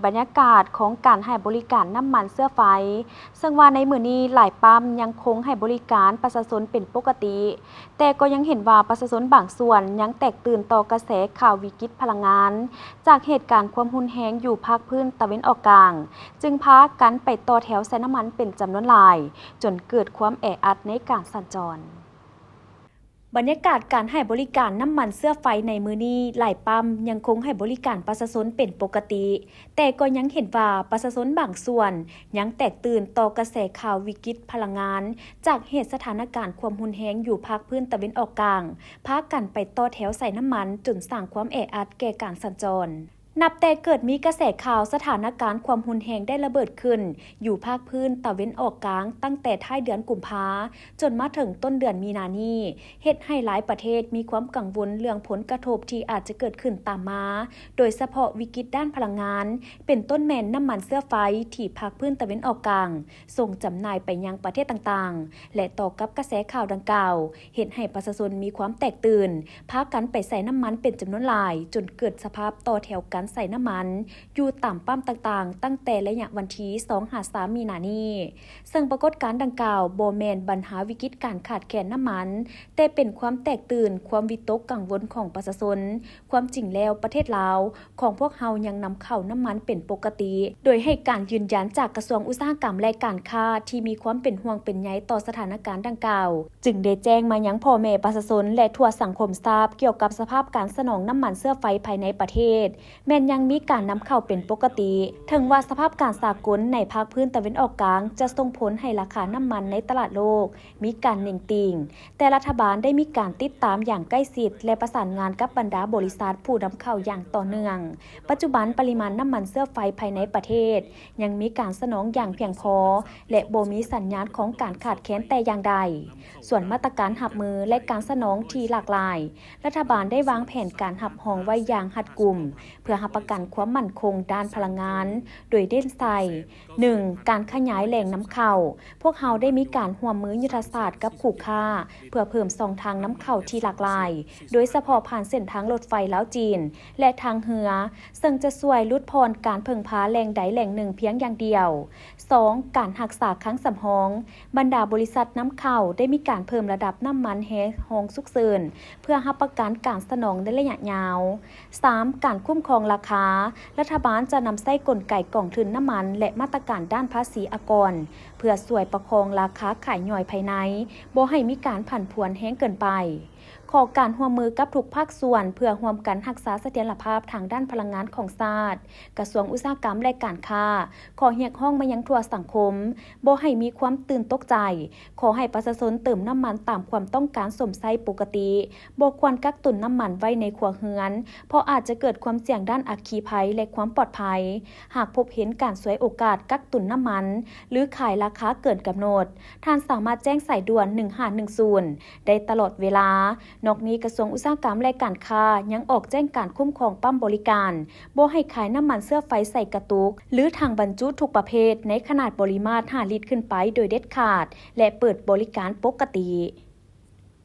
ບັນຍາກາດຂອງການໃຫ້ບໍລິການນ້ຳມັນເຊື້ອໄຟ, ເຊິ່ງວ່າໃນມື້ນີ້ຫຼາຍປ້ຳຍັງຄົງໃຫ້ບໍລິການປະຊາຊົນເປັນປົກກະຕິ, ແຕ່ກໍຍັງເຫັນວ່າປະຊາຊົນບາງສ່ວນຍັງແຕກຕື່ນຕໍ່ກະແສຂ່າວວິກິດພະລັງງານ ຈາກເຫດການຄວາມຮຸນແຮງຢູ່ພາກພື້ນຕາເວັນອອກກາງ, ຈຶ່ງພາກັນໄປຕໍ່ແຖວໃສ່ນ້ຳມັນເປັນຈຳນວນຫຼາຍ, ຈົນເກີດຄວາມແອອັດໃນການສັນຈອນ. ບັນຍາກາດການໃຫ້ບໍລິການນ້ຳມັນເຊື້ອໄຟໃນມື້ນີ້, ຫຼາຍປ້ຳຍັງຄົງໃຫ້ບໍລິການປະຊາຊົນເປັນປົກກະຕິ, ແຕ່ກໍຍັງເຫັນວ່າປະຊາຊົນບາງສ່ວນຍັງແຕກຕື່ນຕໍ່ກະແສຂ່າວວິກິດພະລັງງານ ຈາກເຫດສະຖານະການຄວາມຮຸນແຮງຢູ່ພາກພື້ນຕາເວັນອອກກາງ, ພາກັນໄປຕໍ່ແຖວໃສ່ນ້ຳມັນ ຈົນສ້າງຄວາມແອອັດແກ່ການສັນຈອນ. ນັບແຕ່ເກີດມີກະແສຂ່າວສະຖານະການຄວາມຮຸນແຮງໄດ້ລະເບີດຂຶ້ນຢູ່ພາກພື້ນຕາເວັນອອກກາງ ຕັ້ງແຕ່ທ້າຍເດືອນກຸມພາ ຈົນມາເຖິງຕົ້ນເດືອນມີນານີ້, ເຮັດໃຫ້ຫຼາຍປະເທດມີຄວາມກັງວົນເລື່ອງຜົນກະທົບທີ່ອາດຈະເກີດຂຶ້ນຕາມມາ, ໂດຍສະເພາະວິກິດດ້ານພະລັງງານ, ເປັນຕົ້ນແມ່ນນ້ຳມັນເຊື້ອໄຟທີ່ພາກພື້ນຕາເວັນອອກກາງ ສົ່ງຈຳໜ່າຍໄປຍັງປະເທດຕ່າງໆ ແລະ ຕໍ່ກັບກະແສຂ່າວດັ່ງກ່າວ, ເຮັດໃຫ້ປະຊາຊົນມີຄວາມແຕກຕື່ນ, ພາກັນໄປໃສ່ນ້ຳມັນເປັນຈຳນວນຫຼາຍ, ຈົນເກີດສະພາບຕໍ່ແຖວກັນໃສ່ນ້ຳມັນຢູ່ຕາມປ້ຳຕ່າງໆ ຕັ້ງແຕ່ໄລຍະວັນທີສອງຫາສາມມີນານີ້. ເຊິ່ງປາກົດການດັ່ງກ່າວບໍ່ແມ່ນບັນຫາວິກິດການຂາດແຄນນ້ຳມັນ, ແຕ່ເປັນຄວາມແຕກຕື່ນ, ຄວາມວິຕົກກັງວົນຂອງປະຊາຊົນ. ຄວາມຈິງແລ້ວປະເທດລາວຂອງພວກເຮົາຍັງນຳເຂົ້ານ້ຳມັນເປັນປົກກະຕິ, ໂດຍໃຫ້ການຢືນຢັນຈາກກະຊວງອຸດສາຫະກຳ ແລະ ການຄ້າທີ່ມີຄວາມເປັນຫ່ວງເປັນໃຍຕໍ່ສະຖານະການດັ່ງກ່າວ, ຈຶ່ງໄດ້ແຈ້ງມາຍັງພໍ່ແມ່ປະຊາຊົນ ແລະ ທົ່ວສັງຄົມຊາບກ່ຽວກັບສະພາບການສະໜອງນ້ຳມັນເຊື້ອໄຟພາຍໃນປະເທດ ແມ່ນຍັງມີການນຳເຂົ້າເປັນປົກກະຕິ. ເຖິງວ່າສະພາບການສາກົນໃນພາກພື້ນຕາເວັນອອກກາງຈະສົ່ງຜົນໃຫ້ລາຄານ້ຳມັນໃນຕະຫຼາດໂລກ ມີການເໜັງຕີງ, ແຕ່ລັດຖະບານໄດ້ມີການຕິດຕາມຢ່າງໃກ້ຊິດ ແລະ ປະສານງານກັບບັນດາບໍລິສັດຜູ້ນຳເຂົ້າຢ່າງຕໍ່ເນື່ອງ. ປັດຈຸບັນປະລິມານນ້ຳມັນເຊື້ອໄຟພາຍໃນປະເທດຍັງມີການສະໜອງຢ່າງພຽງພໍ ແລະ ບໍ່ມີສັນຍານຂອງການຂາດແຄນແຕ່ຢ່າງໃດ. ສ່ວນມາດຕະການຮັບມື ແລະ ການສະໜອງທີ່ຫຼາກຫຼາຍ, ລັດຖະບານໄດ້ວາງແຜນການຮັບຮອງໄວ້ຢ່າງຮັດກຸມ ເພື່ອຮັບປະກັນຄວາມໝັ້ນຄົງດ້ານພະລັງງານ, ໂດຍເນັ້ນໃສ່ ໜຶ່ງ ການຂະຫຍາຍແຫຼ່ງນຳເຂົ້າ. ພວກເຮົາໄດ້ມີການຮ່ວມມືຍຸດທະສາດກັບຄູ່ຄ້າ ເພື່ອເພີ່ມຊ່ອງທາງນຳເຂົ້າທີ່ຫຼາກຫຼາຍ, ໂດຍສະເພາະຜ່ານເສັ້ນທາງລົດໄຟລາວ-ຈີນ ແລະ ທາງເຮືອ, ເຊິ່ງຈະຊ່ວຍຫຼຸດຜ່ອນການເພິ່ງພາແຫຼ່ງໃດແຫຼ່ງໜຶ່ງພຽງຢ່າງດຽວ. ສອງ ການຮັກສາຄັງສຳຮອງ. ບັນດາບໍລິສັດນຳເຂົ້າໄດ້ມີການເພີ່ມລະດັບນ້ຳມັນແຮ່ຮອງສຸກເສີນ ເພື່ອຮັບປະກັນການສະໜອງໃນໄລຍະຍາວ. ສາມ ການຄຸ້ມຄອງລາຄາ. ລັດຖະບານຈະນຳໃຊ້ກົນໄກກອງທຶນນ້ຳມັນ ແລະ ມາດຕະການດ້ານພາສີອາກອນ ເພື່ອຊ່ວຍປະຄອງລາຄາຂາຍຍ່ອຍພາຍໃນ, ບໍ່ໃຫ້ມີການຜັນຜວນແຮງເກີນໄປ. ຂໍການຮ່ວມມືກັບທຸກພາກສ່ວນ ເພື່ອຮ່ວມກັນຮັກສາສະຖຽນລະພາບທາງດ້ານພະລັງງານຂອງຊາດ. ກະຊວງອຸດສາຫະກຳ ແລະ ການຄ້າ ຂໍຮຽກຮ້ອງມາຍັງທົ່ວສັງຄົມ, ບໍ່ໃຫ້ມີຄວາມຕື່ນຕົກໃຈ, ຂໍໃຫ້ປະຊາຊົນເຕີມນ້ຳມັນຕາມຄວາມຕ້ອງການຊົມໃຊ້ປົກກະຕິ, ບໍ່ຄວນກັກຕຸນນ້ຳມັນໄວ້ໃນຄົວເຮືອນ, ເພາະອາດຈະເກີດຄວາມສ່ຽງດ້ານອັກຄີໄພ ແລະ ຄວາມປອດໄພ. ຫາກພົບເຫັນການສວຍໂອກາດກັກຕຸນນ້ຳມັນ ຫຼື ຂາຍລາຄາເກີນກຳນົດ, ທ່ານສາມາດແຈ້ງສາຍດ່ວນ ໜຶ່ງຫ້າໜຶ່ງສູນ ໄດ້ຕະຫຼອດເວລາ. ນອກນີ້, ກະຊວງອຸດສາຫະກຳ ແລະ ການຄ້າ ຍັງອອກແຈ້ງການຄຸ້ມຄອງປ້ຳບໍລິການ, ບໍ່ໃຫ້ຂາຍນ້ຳມັນເຊື້ອໄຟໃສ່ກະຕຸກ ຫຼື ຖັງບັນຈຸທຸກປະເພດ ໃນຂະໜາດບໍລິມາດຫ້າລິດຂຶ້ນໄປໂດຍເດັດຂາດ ແລະ ເປີດບໍລິການປົກກະຕິ.